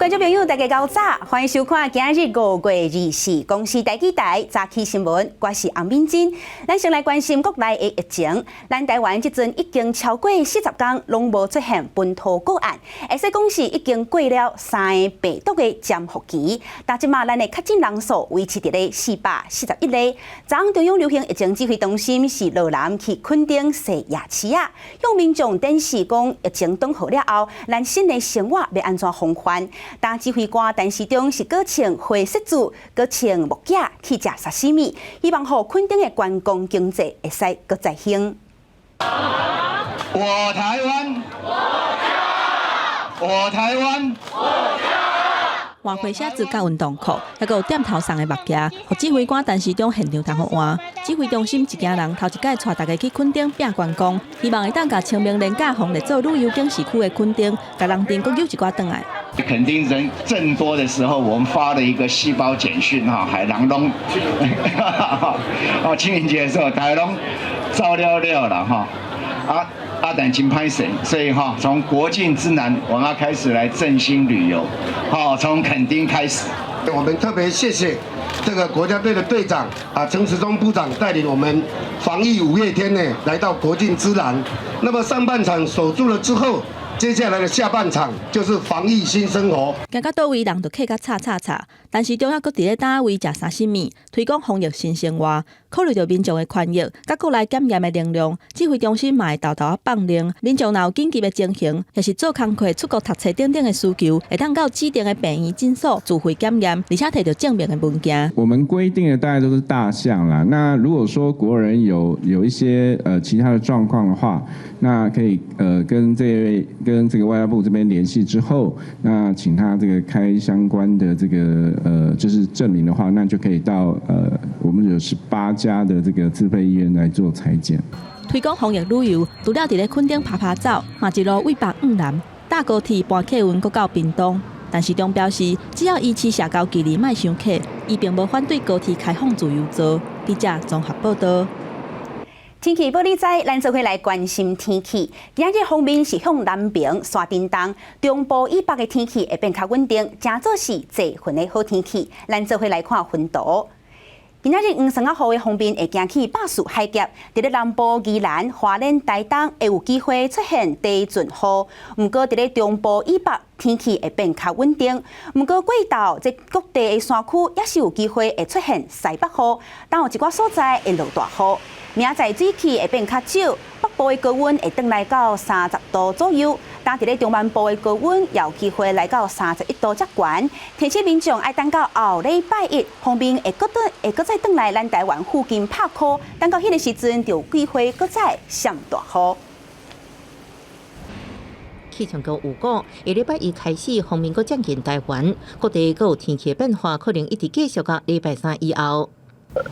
觀眾朋友，大家𠢕早，歡迎收看今日5月24公視台語台早起新聞，我是洪敏珍。咱先來關心國內的疫情，咱台灣這陣已經超過40工攏無出現本土個案，會使講是已經過了三个病毒的潛伏期。但這馬咱的確診人數維持佇咧441例。昨昏中央流行疫情指揮中心是落南去墾丁踅夜市仔，向民眾展示講疫情轉好了後，咱新的生活欲按怎防範。但指揮官陳時中是閣穿灰色柱，閣穿木屐去食沙西米，希望予墾丁的觀光經濟會使閣再興。我台灣，我台灣，換花寫字佮運動褲，猶閣有店頭送的目鏡，予指揮官陳時中現場通予換。指揮中心一行人頭一擺帶大家去墾丁拚觀光，希望會當共清明連假予列做旅遊警示區的墾丁，共人陣閣扭一寡轉來。墾丁人正多的時候，我們發了一個細胞簡訊哈，海人攏，哦，清明節的時候，大家攏走了了啦哈，啊啊，但真歹勢，所以哈，從國境之南，我們要開始來振興旅遊，好，從墾丁開始。我們特別謝謝這個國家隊的隊長啊，陳時中部長帶領我們防疫五月天呢，來到國境之南。那麼上半場守住了之後，接下來的下半場就是防疫新生活。行到佗位人就客甲吵吵吵，陳時中猶閣佇咧佗位食沙西米，推廣防疫新生活，考慮著民眾的權益，佮國內檢驗的能量，指揮中心嘛會沓沓仔放令，民眾若有緊急的情形，或是做工課、出國讀冊等等的需求，會當到指定的病院診所自費檢驗，而且提著證明的文件。我們規定的大概都是大項啦。那如果說國人有一些其他的狀況的話，那可以跟這個外交部這邊聯繫之後，那請他這個開相關的這個就是證明的話，那就可以到我們有18家的這個自費醫院來做採檢。推廣防疫旅遊，除了佇咧墾丁趴趴走，嘛一路對北往南，搭高鐵搬客運，閣到屏東。陳時中表示，只要維持社交距離，莫傷客，伊並無反對高鐵開放自由座。記者綜合報道。天氣報你知，咱做伙來關心天氣。今日鋒面是向南爿徙振動，中部以北的天氣會變較穩定，誠做是濟雲的好天氣。咱做伙來看雲圖。今仔日黃霜仔雨的鋒面會行去巴士海峽，佇咧南部宜蘭、花蓮、台東會有機會出現低陣雨。毋過佇咧中部以北天氣會變較穩定。毋過過晝這各地的山區也是有機會會出現西北雨，但有一寡所在會落大雨。明仔載水汽會變較少，北部的高溫會轉來到30度左右，但佇咧中南部的高溫也有機會來到31度遮懸。提醒民眾愛等到後禮拜一，鋒面會閣轉會閣再轉來咱台灣附近拍箍，等到彼个時陣就有機會閣再閃大雨。氣象局有講，下禮拜一開始，鋒面閣將近台灣，各地閣有天氣變化，可能一直繼續到禮拜三以後。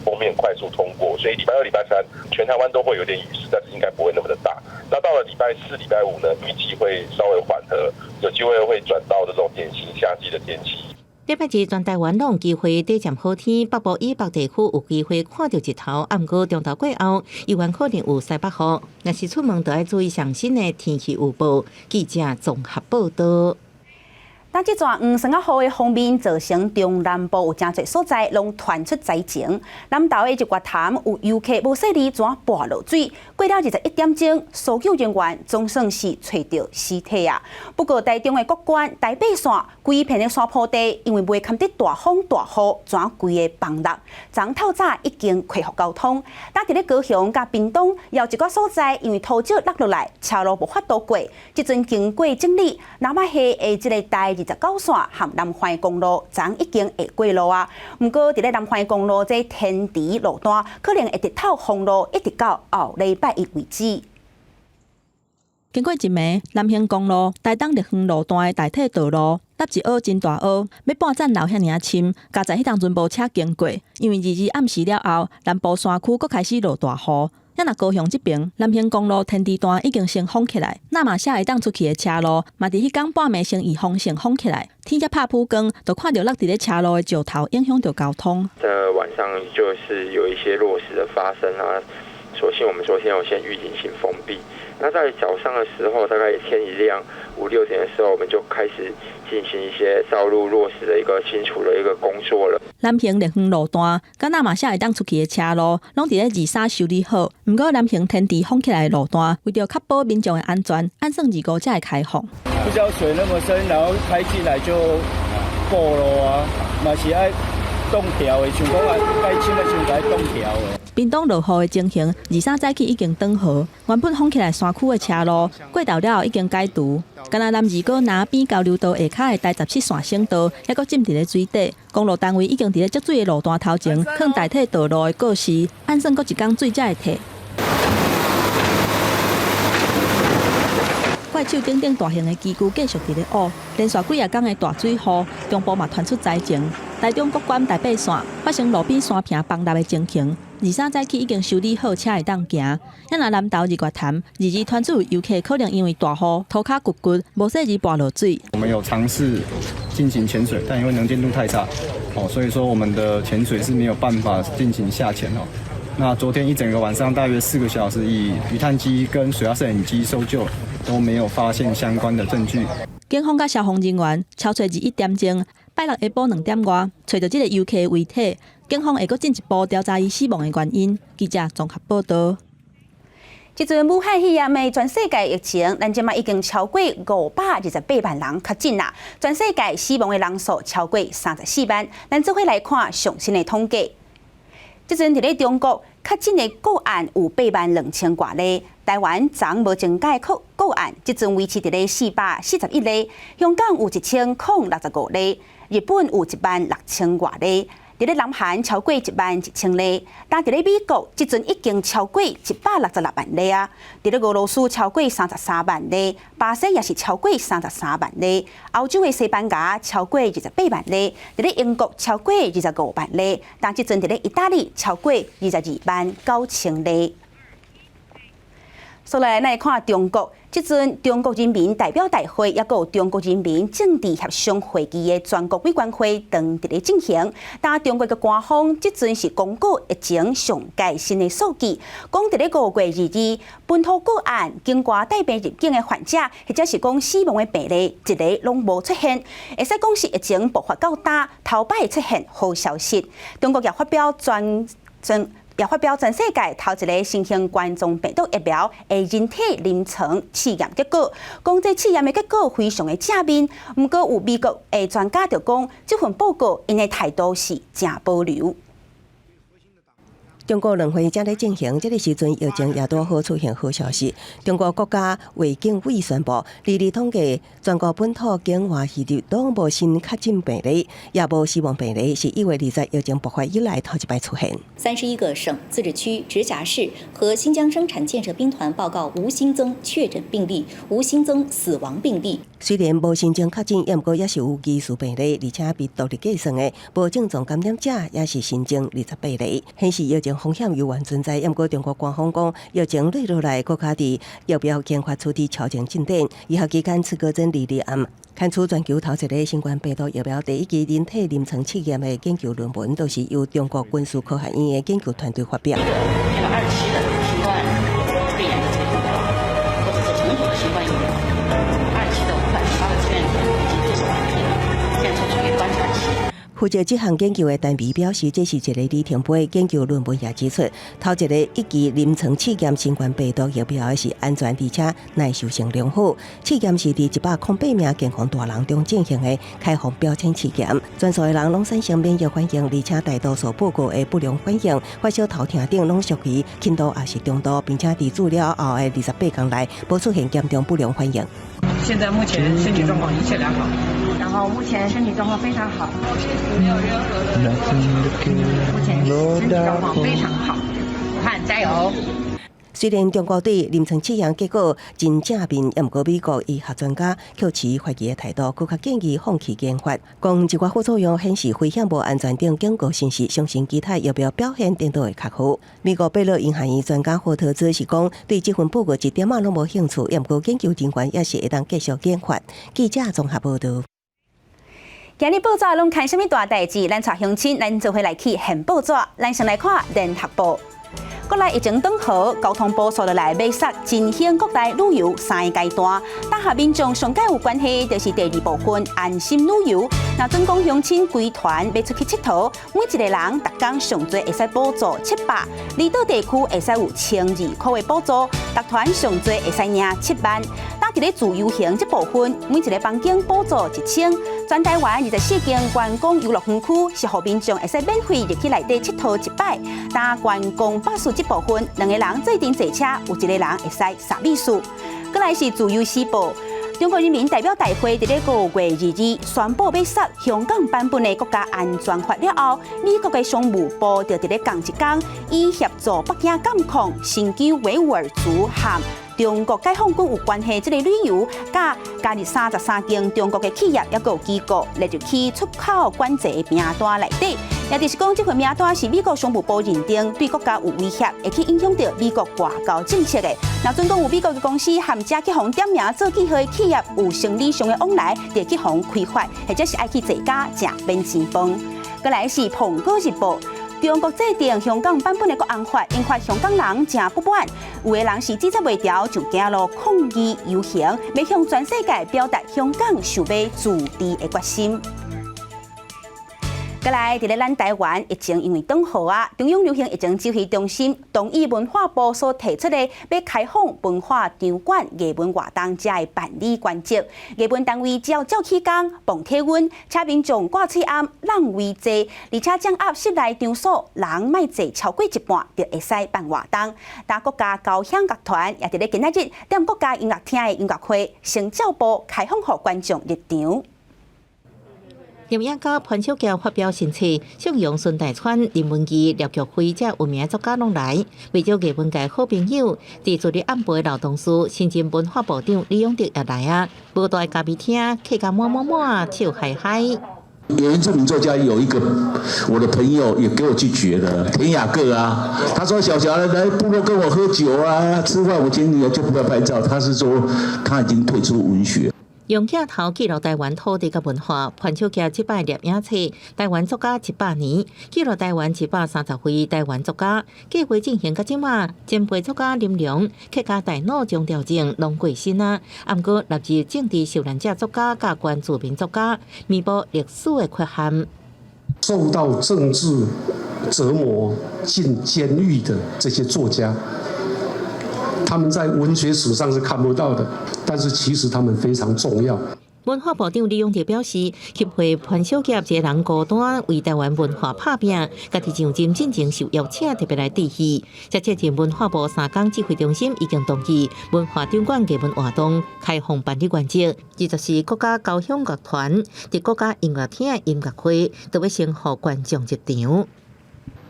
鋒面快速通過，所以禮拜二、禮拜三全台灣都會有點雨勢，但是應該不會那麼的大。那到了禮拜四、禮拜五呢，預計會稍微緩和，有機會會轉到這種典型夏季的天氣。禮拜二全台灣攏有機會短暫好天，北部以北地區有機會看著日頭，毋過中晝過後，猶原可能有西北雨。若是出門，就愛注意上新的天氣預報。記者綜合報道。但這陣黃霜仔雨的鋒面造成中南部有誠濟所在攏傳出災情。南投的日月潭有遊客無細膩怎跋落水，過了21點鐘，搜救人員總算是揣著屍體啊。不過台中的谷關台八線規片的山坡地，因為袂堪得大風大雨，怎規个崩落。昨透早已經恢復交通。但佇咧高雄佮屏東，有一寡所在因為土石落落來，車路無法度過。這陣經過整理，那瑪夏的這个台29線和南環公路，昨已經會過路啊。毋過佇咧南環公路這天池路段，可能會直透封路，一直到後禮拜一為止。經過一暝，南興公路台東綠園路段的代替道路，落一凹真大凹，欲半層樓遐爾仔深，佳哉彼當陣無車經過，因為22暗時了後，南部山區閣開始落大雨。啊若高雄這爿南興公路天池段已經先封起來，那瑪夏會當出去的車路，嘛佇彼工半暝先預防性封起來。天才拍晡光，就看著落佇咧車路的石頭，影響著交通。這晚上就是有一些落石的發生啊，所幸我們昨天有先預警性封閉。那在早上的時候，大概天一亮五六點的時候，我們就開始進行一些道路落石的一個清除的一個工作了。南橫麗園路段，敢若嘛寫會當出去的車路，攏佇咧二三修理好。毋過南橫天池封起來的路段，為著確保民眾的安全，按算二五才會開放。不知道水那麼深，然後開進來就過了啊，嘛是愛擋掉的，像講啊，該清的時陣該擋掉的。屏東落雨的情形，二三早起已經轉雨，原本封起來山區的車路，過晝了後已經解除。敢若南二高南邊交流道下跤的台17線省道，猶閣浸佇咧水底。公路單位已經佇咧積水的路段頭前，囥代替道路的過時，按算閣一工水才會退。怪手等等大型的機具繼續佇咧挖，連續幾仔工的大水雨，中部嘛傳出災情。台中國關台八線發生路邊山坪崩塌的情形，二三早起已經修理好，車會當行。啊若南投日月潭，二二傳出遊客可能因為大雨，塗跤骨骨，無細膩跋落水。我們有嘗試進行潛水，但因為能見度太差，哦，所以說我們的潛水是沒有辦法進行下潛哦。那昨天一整個晚上大約4個小時，以魚探機跟水下攝影機搜救，都沒有發現相關的證據。警方佮消防人員超揣21點鐘，拜六下晡2點外，揣著這个遊客的遺體。警方會閣進一步調查伊死亡的原因。記者綜合報導。這陣武漢肺炎的全世界疫情，咱這馬已經超過528萬人確診啦。全世界死亡的人數超過34萬。咱做伙來看上新的統計。這陣佇咧中國確診的個案有8萬2千外例，台灣昨無增加個個案，這陣維持佇咧441例。香港有1065例，日本有1萬6千外例。佇咧南韓超過1萬1千例，但佇咧美國這陣已經超過166萬例啊！佇咧俄羅斯超過33萬例，巴西也是超過33萬例，歐洲的西班牙超過28萬例，佇咧英國超過25萬例，但這陣佇咧意大利超過22萬9千例。所來，咱來看中國，這陣中國人民代表大會，抑閣有中國人民政治協商會議的全國委員會當佇咧進行。但中國的官方這陣是公告疫情上蓋新的數據，講佇咧5月22，本土個案境外帶病入境的患者，或者是講死亡的病例，一个攏無出現。會使講是疫情爆發到今頭擺出現好消息。中國也發表全全。也發表全世界頭一个新型冠狀病毒疫苗的人體臨床試驗結果，講這試驗的結果非常的正面。毋過有美國的專家就講，這份報告𪜶的態度是誠保留。中國兩會正咧進行，這个時陣疫情也拄好出現好消息。中國國家衛健委宣布，二二統計全國本土境外移入攏無新確診病例，也無死亡病例，是1月20疫情爆發以來頭一擺出現。 31個省、自治區、直轄市和新疆生產建設兵團報告無新增確診病例，無新增死亡病例。雖然無新增確診，毋過也是有疑似病例，而且被獨立計算的無症狀感染者也是新增28例，顯示疫情風險猶原存在。毋過中國官方講，疫情落落來，國家佇疫苗研發處佇超前進展。醫學期刊《刺格針》二二暗刊出全球頭一个新冠病毒疫苗第一期人體臨床試驗的研究論文，都是由中國軍事科學院的研究團隊發表。這個二期的新冠肺炎的這個疫苗，或者是重組的新冠疫苗，二期的518個志願者已經接種完畢了，現在處於觀察期。負責這項研究的單位表示，這是一个里程碑。研究論文也指出，頭一个一期臨床試驗新冠病毒疫苗的是安全，而且耐受性良好。試驗是佇108名健康大人中進行的開放標籤試驗，全數的人攏產生免疫反應，而且大多數報告的不良反應，發燒、頭痛等攏屬於輕度抑是中度，並且佇注了後的28天內無出現嚴重不良反應。現在目前身體狀況一切良好。然後目前身體狀況非常好，沒有任何的，目前身體狀況非常好，武漢加油！雖然中國對臨床試驗結果真正面，毋過美國醫學專家卻持懷疑的態度，閣較建議放棄研發。講一寡副作用顯示危險無安全等警告信息，相信其他疫苗表現顛倒會較好。美國貝勒醫學院專家霍特茲是講，對這份報告一點仔攏無興趣，毋過研究人員也是會當繼續研發。記者綜合報導。今日報紙攏看啥物大代誌？咱帶鄉親，咱做伙來去現報紙。咱先來看聯合報。過來疫情轉好，交通部紲落來欲殺振興國內旅遊三个階段，但佮民眾上蓋有關係，就是第二部分安心旅遊。若準講鄉親規團欲出去𨑨迌，每一个人逐工上濟會使補助700，離島地區會使有1200塊的補助，逐團上濟會使領7萬。但佇咧自由行這部分，每一个房間補助1000。全台灣24間觀光遊樂園區是予民眾會使免費入去內底𨑨迌一擺。但觀光巴士這部分，兩个人做陣坐車，有一个人會使捒美術。過來是自由時報，中國人民代表大會佇咧5月22宣布欲殺香港版本的國家安全法了後，美國的商務部就佇咧仝一工，以協助北京監控新疆維吾爾族和中國解放軍有關係這个理由，共加入33間中國的企業抑閣有機構列入去出口管制的名單內底，也就是講，這份名單是美國商務部認定對國家有威脅，會去影響著美國外交政策的。若準講有美國的公司含遮去予點名做記號的企業有生理上的往來，就去予開罰，或者是愛去坐監食免錢飯。過來是《蘋果日報》。中國制定香港版本的國安法，引發香港人誠不滿。有的人是抵制袂牢，上街路抗議遊行，欲向全世界表達香港想欲自治的決心。過來，佇咧咱台灣疫情因為轉好啊，中央流行疫情指揮中心同意文化部所提出的欲開放文化場館藝文活動遮的辦理原則，藝文單位只要照起工、磅體溫，請民眾掛喙罨、讓位坐，而且掌握室內場所人莫坐超過一半，就會使辦活動。但國家交響樂團也佇咧今仔日踮國家音樂廳的音樂會，先照步開放予觀眾入場。電影家潘小傑發表新冊，頌揚孫大川、林文義、廖菊輝這有名作家攏來，袂少藝文界好朋友，佇助理暗晡勞動事，新任文化部長李永得也來啊，無大咖啡廳，客甲滿滿滿，笑嗨嗨。原住民作家有一個我的朋友也給我拒絕了，田雅各啊，他說小喬來部落跟我喝酒啊，吃飯，我請你就不要拍照。他是說他已經退出文學。用鏡頭記錄台灣土地佮文化，潘秋傑這擺攝影冊《台灣作家一百年》，記錄台灣130位台灣作家。計劃進行到這馬，前輩作家林良、客家大腦張調正攏過身啊。毋過納入政治受難者作家佮原住民作家，彌補歷史的缺陷。受到政治折磨進監獄的這些作家，他們在文學史上是看不到的，但是其實他們非常重要。文化部長李永得表示，協會潘小傑一个人孤單為台灣文化拍拚，家己上任進前受邀請特別來致意。這接近文化部三江指揮中心已經同意文化場館藝文活動開放辦理原則，這就是國家交響樂團佇國家音樂廳音樂會，都欲先予觀眾入場。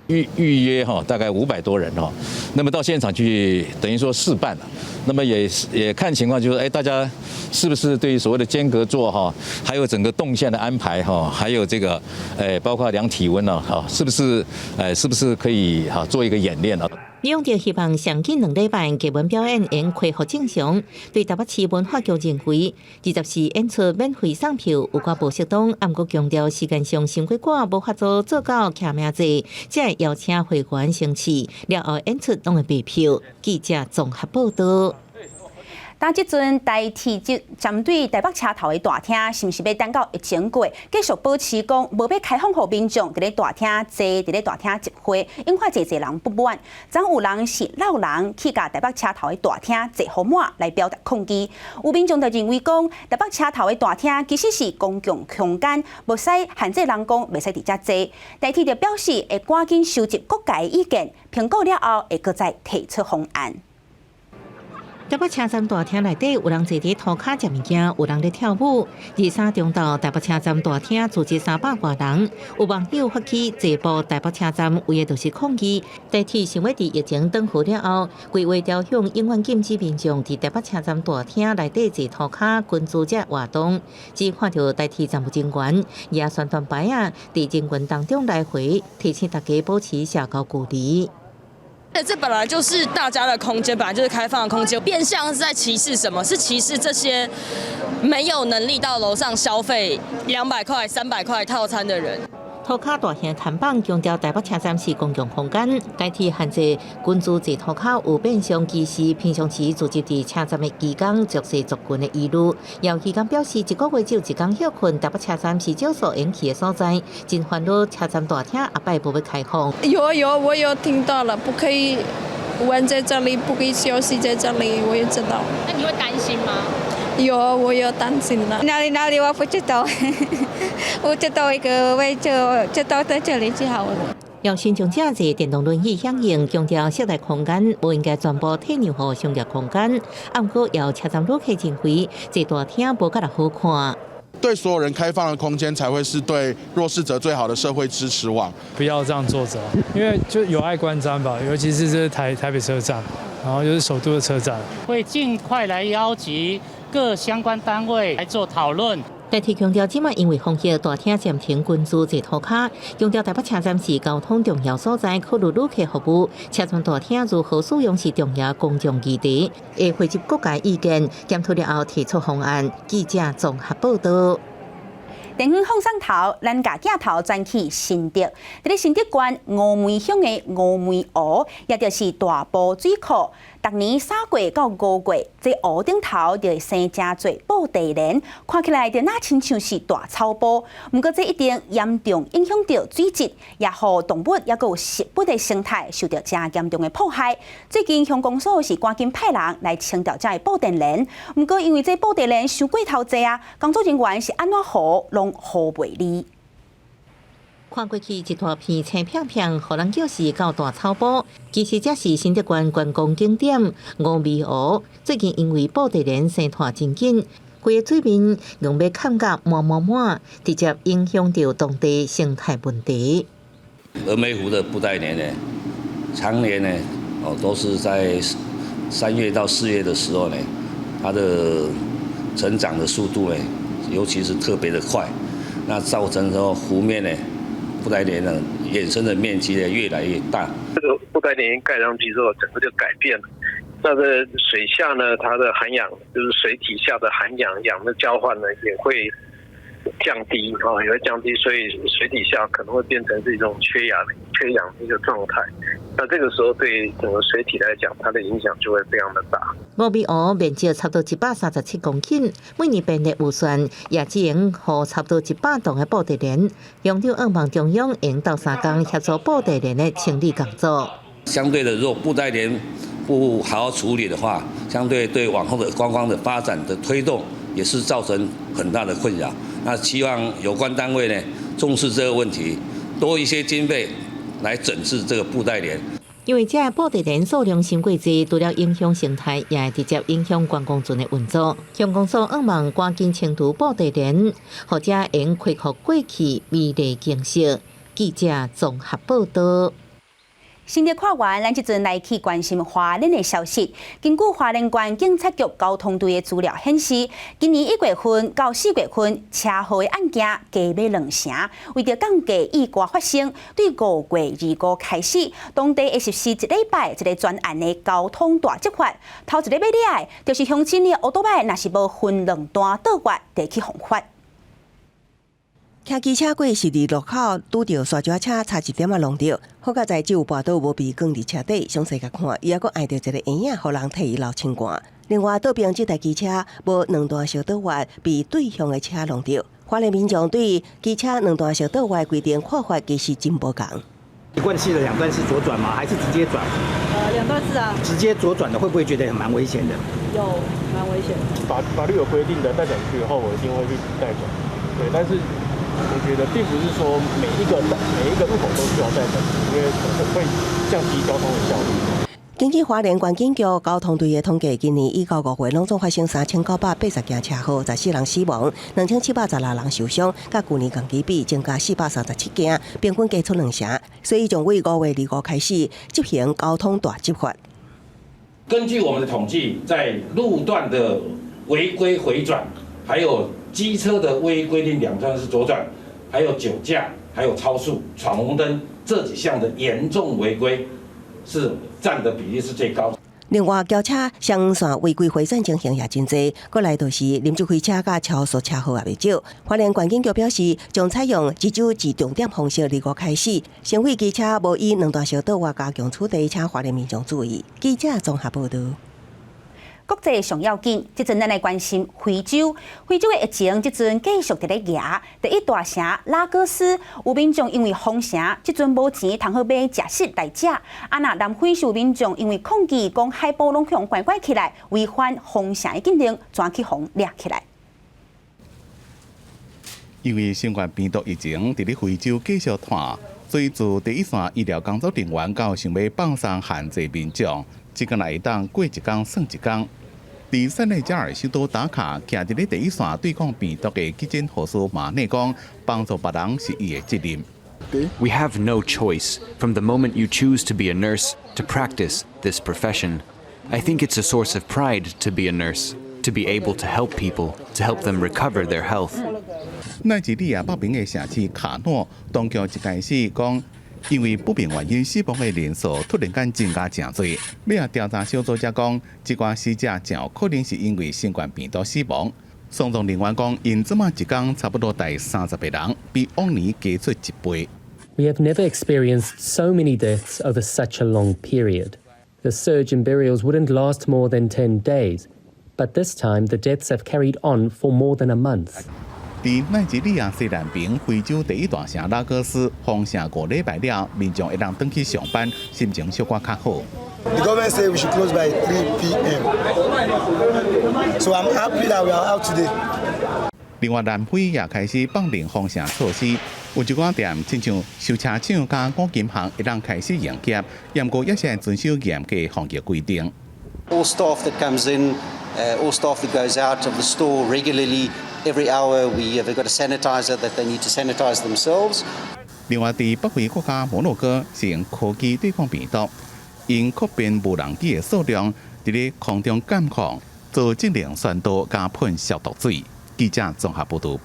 預約哈，大概500多人哈，那麼到現場去，等於說試辦了，那麼也看情況，就是哎，大家是不是對於所謂的間隔座哈，還有整個動線的安排哈，還有這個哎，包括量體溫呢，哈，是不是可以哈做一個演練呢？李永得希望上緊2禮拜藝文表演會恢復正常。對台北市文化局認為，24演出免費送票有寡無適當，毋過強調時間上傷過趕，無法度做到記名制，才會邀請會員先試，了後演出攏會賣票。記者綜合報道。但這陣台鐵就針對台北車頭的大廳，是毋是欲等到疫情過，繼續保持講無欲開放予民眾佇咧大廳坐，佇咧大廳集會，引發濟濟人不滿。昨有人是摞人去共台北車頭的大廳坐予滿來表達抗議。有民眾就認為講，台北車頭的大廳其實是公共空間，無使限制人講袂使佇遮坐。台鐵就表示會趕緊收集各界意見，評估了後會閣再提出方案。台北車站大廳內底有人坐佇塗跤食物件，有人咧跳舞。23中晝，台北車站大廳聚集300外人，有網友發起坐爆台北車站，為的就是抗議。台鐵想欲佇疫情轉好了後，規劃調向永遠禁止民眾佇台北車站大廳內底坐塗跤群聚這活動。只看著台鐵站務人員舉宣傳牌仔，佇人群當中來回提醒大家保持社交距離。這本來就是大家的空間，本來就是開放的空間，變相是在歧視什麼？是歧視這些沒有能力到樓上消費200塊、300塊套餐的人。塗跤大型看板強調台北車站是公共空間，代替限制群聚坐塗跤有變相歧視平常時聚集佇車站的移工弱勢族群的疑慮。有移工表示，一個月只有一工歇睏，台北車站是少數會去的所在，真煩惱車站大廳後擺無欲開放。有有，我有聽到了，不可以玩在這裡，不可以休息在這裡，我也知道。那你會擔心嗎？有，我有擔心啦。哪裡哪裡我不知道，我知道一個位就就到在這裡就好了。有身障者坐電動輪椅響應，強調室內空間無應該全部退讓予商業空間。毋過有車站旅客認為，坐大廳無較好看。對所有人開放的空間，才會是對弱勢者最好的社會支持網。不要這樣做着，因為就有礙觀瞻吧，尤其是這台北車站，然後又是首都的車站。會盡快來邀集各相關單位來做討論。台鐵強調，這擺因為防疫大廳暫停群聚坐塗跤，強調台北車站是交通重要所在，考慮旅客服務，車站大廳如何使用是重要公眾議題，會匯集各界意見，檢討了後提出方案。記者綜合報道。電影放送頭，咱共鏡頭轉去新竹，佇咧新竹縣峨眉鄉的峨眉湖，也就是大埔水庫，逐年3月到5月，這湖頂頭就會生誠濟布袋蓮，看起來就若親像是大草埔。毋過這一定嚴重影響著水質，也予動物抑閣有植物的生態受著誠嚴重的破壞。最近鄉公所是趕緊派人來清掉這个布袋蓮，毋過因為這布袋蓮傷過頭濟啊，工作人員是按怎護攏護袂離。看過去一大片青片片，予人叫是到大草埔。其實這是新竹縣觀光景點峨眉湖。最近因為布袋蓮生湠真緊，規个水面用欲崁甲滿滿滿，直接影響著當地生態問題。峨眉湖的布袋蓮呢，常年呢，哦都是在3月到4月的時候呢，它的成長的速度呢，尤其是特別的快，那造成說湖面呢，布袋蓮呢衍生的面積呢越來越大。這個布袋蓮蓋上去之後，整個就改變了。那個水下呢，它的含氧就是水體下的含氧氧的交換呢，也會降低啊，也會降低，所以水底下可能會變成這種缺氧的一個狀態。那這個時候對整個水體來講，它的影響就會非常的大。峨眉湖面積差不多137公頃，每年便利預算也只能予差不多100棟的布袋蓮。鄉長向望中央會鬥相共協助布袋蓮的清理工作。相對的，若布袋蓮不好好處理的話，相對對往後的觀光的發展的推動，也是造成很大的困擾。那希望有關單位呢重視這個問題，多一些經費來整治這個布袋蓮。因為這布袋蓮數量傷過濟，除了影響生態，也會直接影響觀光船的運作。鄉公所向望趕緊清除布袋蓮，或者會恢復過去美麗景色。記者綜合報道。新竹看完，咱這陣來去關心花蓮的消息。根據花蓮縣警察局交通隊的資料顯示，今年1月份到4月份，車禍的案件加欲兩成。為著降低意外發生，對5月25開始，當地會實施一禮拜一个專案的交通大執法。頭一个欲掠的，就是鄉親的烏多擺，若是無分兩段倒彎，就去予罰。騎機車過十字路口，拄著沙石車，差一點仔挵著。好佳哉只有跋倒無被捲佇車底，詳細共看，伊猶閣礙著一個嬰仔，予人替伊流清汗。另外，倒爿這台機車無兩段式倒彎，被對向的車挵著。花蓮民眾對機車兩段式倒彎規定看法其實真無仝。一貫式的兩段式左轉嗎？還是直接轉？兩段式啊。直接左轉的會不會覺得蠻危險的？有，蠻危險的。法律有規定的待轉區的話，我一定會去待轉。對，但是我覺得並不是說每一個路口都需要待轉，因為可能會降低交通的效率。根據花蓮縣警局交通隊的統計，今年一到5月攏總發生3980件車禍，14人死亡，2716人受傷，佮舊年同期比增加437件，平均加出兩成。所以從5月25開始執行交通大執法。根據我們的統計，在路段的違規回轉，還有機車的未規定兩段式左轉，還有酒駕，還有超速、闖紅燈這幾項的嚴重違規，是佔的比例是最高。另外，轎車雙線違規回轉情形也真濟，過來就是啉酒開車佮超速車禍也袂少。花蓮縣警局表示，將採用一週一重點方式，二五開始，先會機車無依兩段小道外加強處理，請花蓮民眾注意。記者綜合報道。國際上要緊，這陣咱來關心非洲。非洲的疫情這陣繼續佇咧夯。第一大城拉各斯有民眾因為封城，這陣無錢通好買食食來食。啊，若南非是有民眾因為抗議講海埔攏予關關起來，違反封城的禁令，轉去予掠起來。因為新冠病毒疫情佇咧非洲繼續拖，所以駐第一線醫療工作人員到想欲放鬆限制民眾，這個會當過一工算一工。佇塞內加爾首都達卡，徛佇咧第一線對抗病毒的急診護士馬內講，幫助別人是伊的責任。 We have no choice from the moment you choose to be a nurse to practice this profession. I think it's a source of pride to be a nurse, to be able to help people, to help them recover their health. 奈及利亞北邊的城市卡諾，當局一開始講，因為不明原因死亡的人數突然間增加誠濟。尾仔調查小組才講，這寡死者誠有可能是因為新冠病毒死亡。喪葬人員講，𪜶這馬一工差不多載30個人，比往年加出一倍。 We have never experienced so many deaths over such a long period. The surge in burials wouldn't last more than 10 days, but this time the deaths have carried on for more than a month. 佇奈及利亞西南邊非洲第一大城拉各斯封城5禮拜了，民眾會當轉去上班，心情小可較好。 The government say we should close by 3 p.m. So I'm happy that we are out today. 另外，南非也開始放寬封城措施，有一寡店，親像修車廠佮五金行，會當開始營業，毋過也是愛遵守嚴格防疫規定。 All staff that comes in, all staff that goes out of the store regularly, every hour we have got a sanitizer that they need to sanitize themselves. 另外，佇北非國家摩洛哥是用科技對抗病毒，𪜶擴編無人機的數量，佇咧空中監控做政令宣導佮噴消毒水。記者綜合報導。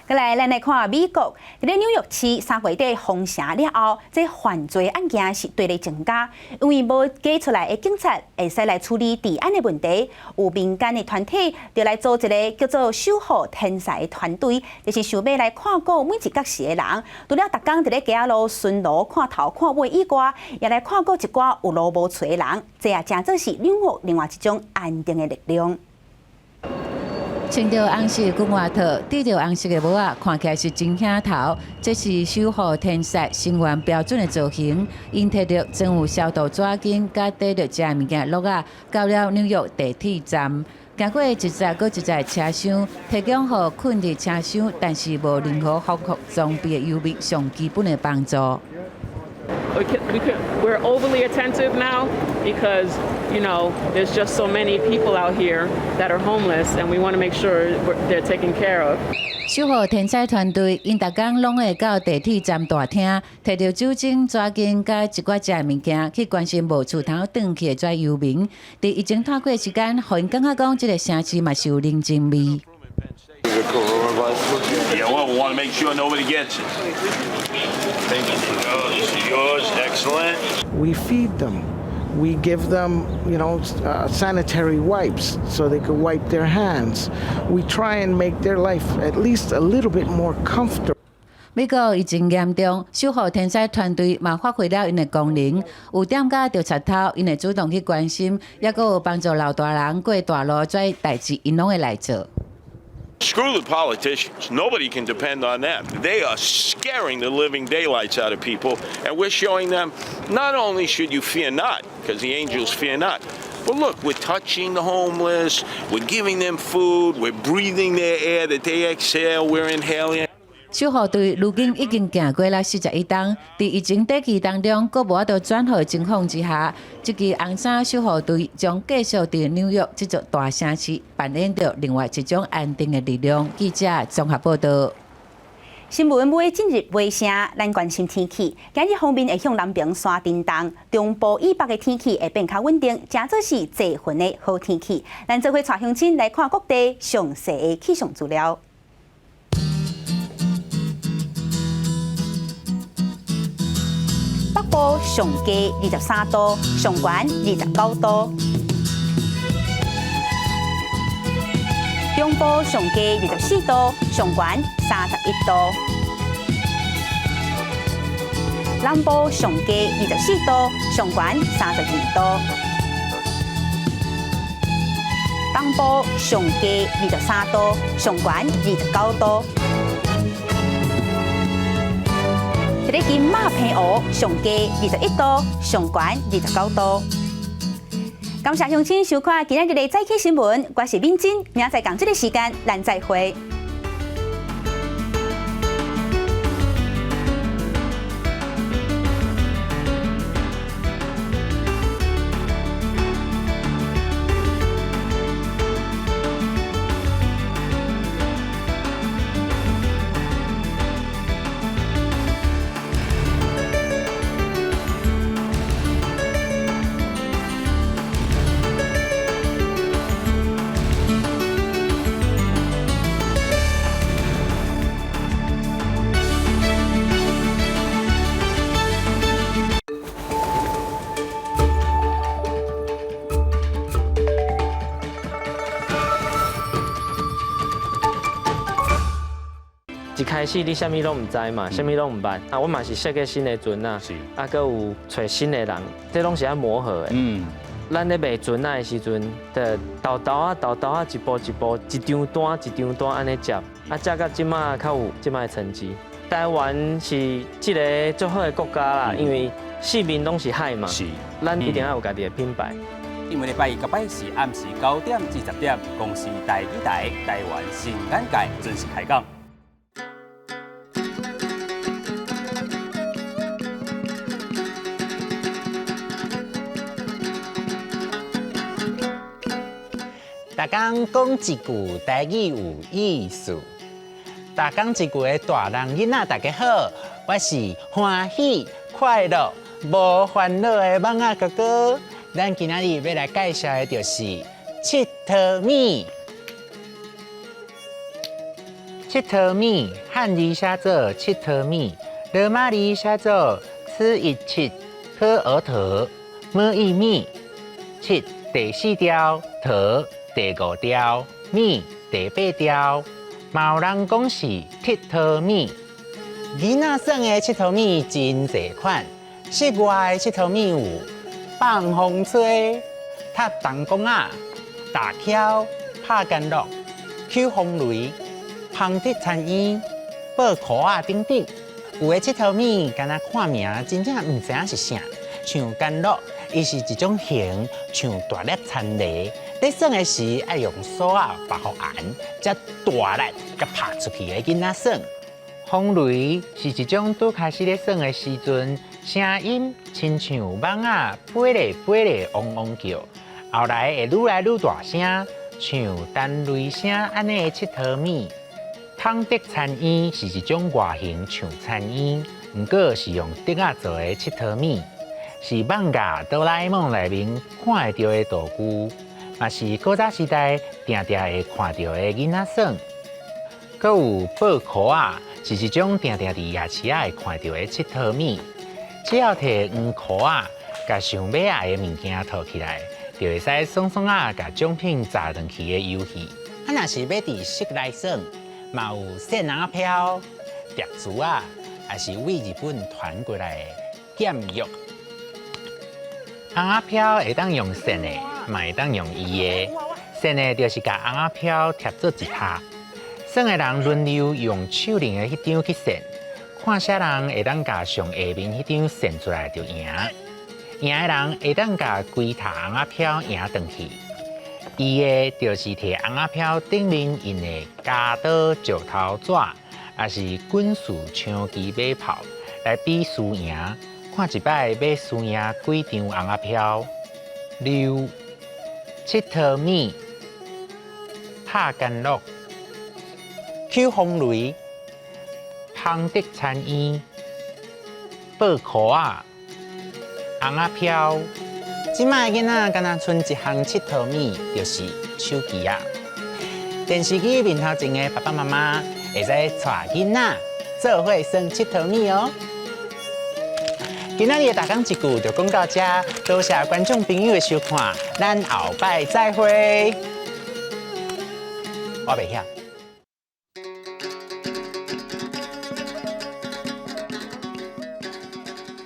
過來，咱來看美國，佇咧紐約市3月底封城了後，這犯罪案件是對咧增加，因為無加出來的警察會使來處理治安的問題，有民間的團體就來組一個叫做守護天使的團隊，就是想欲來看顧每一角時的人，除了逐工佇咧街仔路巡邏看頭看尾以外，也來看顧一寡有路無厝的人，這也誠做是紐約另外一種安定的力量。穿著紅色軍外套，戴著紅色的帽仔，看起來是真顯頭。這是守護天使成員標準的造型。𪜶提著裝有消毒紙巾，佮帶著食的物件橐仔，到了紐約地鐵站，經過一節閣一節車廂，提供予睏佇車廂，但是無任何防護裝備的遊民上基本的幫助。 We're overly attentive now because there's just so many people out here that are homeless, and we want to make sure they're taken care of. 守護天使團隊，𪜶逐工攏會到地鐵站大廳，提著酒精、紙巾佮一寡食的物件，去關心無厝通轉去的這遊民。佇疫情拖過時間，予𪜶感覺講這个城市嘛是有人情味。 Yeah, well, we want to make sure nobody gets it. Thank you. Oh, this is yours. Excellent. We feed them. We give them sanitary wipes so they could wipe their hands. We try and make their life at least a little bit more comfortable. 美國疫情嚴重，守護天使團隊嘛發揮了𪜶的功能。有店家著賊偷，𪜶會主動去關心，抑閣有幫助老大人過大路，這代誌𪜶攏會來做。 Screw the politicians. Nobody can depend on them. They are scaring the living daylights out of people, and we're showing them not only should you fear not, because the angels fear not, but look, we're touching the homeless, we're giving them food, we're breathing their air that they exhale, we're inhaling. 守護隊如今已經行過了41冬，佇疫情短期當中，閣無法度轉好的情況之下，這支紅衫守護隊將繼續佇紐約這座大城市扮演著另外一種安定的力量。記者綜合報道。新聞尾進入尾聲，咱關心天氣。今日鋒面會向南邊山震動，中部以北的天氣會變較穩定，誠做是濟雲的好天氣。咱做伙帶鄉親來看各地詳細的氣象資料。北部部上低23度，上懸29度。中部上低24度，上懸31度。南部上低24度，上懸32度。東部上低23度，上懸29度。這个金馬澎湖上低21度，上懸29度。感謝鄉親收看今仔日的早起新聞，我是敏珍，明仔載仝這个時間，咱再會。一開始你啥物攏毋知嘛，啥物攏毋捌，啊，我嘛是設計新的船仔，啊，閣有揣新的人，這攏是愛磨合的。咱咧賣船仔的時陣，就沓沓仔、沓沓仔，一步一步，一張單一張單按呢接，啊，接到這馬較有這馬的成績。台灣是這个足好的國家啦，因為四面攏是海嘛，咱一定要有家己的品牌。因為禮拜一佮拜四暗時9點至10點，公視台語台台灣新眼界準時開講。逐工講一句台語有意思，逐工一句的大人囡仔，大家好，我是歡喜快樂無煩惱的蠓仔哥哥。咱今仔日欲來介紹的就是𨑨迌物。𨑨迌物，漢字寫做𨑨迌物，羅馬字寫做此一七科爾特麼一物，七第四調，迌第五調，物第八調，嘛有人講是𨑨迌物。囡仔耍的𨑨迌物真濟款，室外的𨑨迌物有放風吹、踢彈弓仔、打蹺、拍干樂、搝風雷、芳德田園、報箍仔等等。有的𨑨迌物，敢若看名真正毋知影是啥，像干樂，伊是一種形，像大粒田螺。咧耍的時，愛用索仔縛予絚，才大力共拍出去的囡仔耍。風雷是一種拄開始咧耍的時陣，聲音親像蠓仔飛咧飛咧嗡嗡叫，後來會愈來愈大聲，像彈雷聲按呢的𨑨迌物。芳德田園是一種外形像田園，毋過是用竹仔做的𨑨迌物，是艋舺哆啦 A 夢內面看會著的道具，嘛是古早時代定定會看著的囡仔耍。閣有報箍仔，是一種定定佇夜市仔會看著的𨑨迌物，只要提黃箍仔，共想欲愛的物件套起來，就會使爽爽仔共獎品砸轉去的遊戲。啊，若是欲佇室內耍，嘛有扇尪仔飄、疊珠仔，也是對日本傳過來的劍玉。尪仔飄會當用扇的，嘛會當用移的。扇的就是共尪仔飄疊做一塔，耍的人輪流用手裡的彼張去扇，看啥人會當共上下面彼張扇出來就贏。贏的人會當共規塔尪仔飄贏轉去。移的就是提尪仔飄頂面印的鉸刀、石頭紙，抑是軍事槍支馬炮來比輸贏，看一擺欲輸贏幾張尪仔飄。溜、𨑨迌物、拍干樂、搝風雷、芳德田園、報箍仔、尪仔飄。這擺囡仔敢若賰一項𨑨迌物，就是手機仔。電視機面頭前的爸爸媽媽會使帶囡仔做伙耍𨑨迌物哦。今仔日的大港一句就講到這，多謝觀眾朋友的收看，咱後擺再會。我袂曉。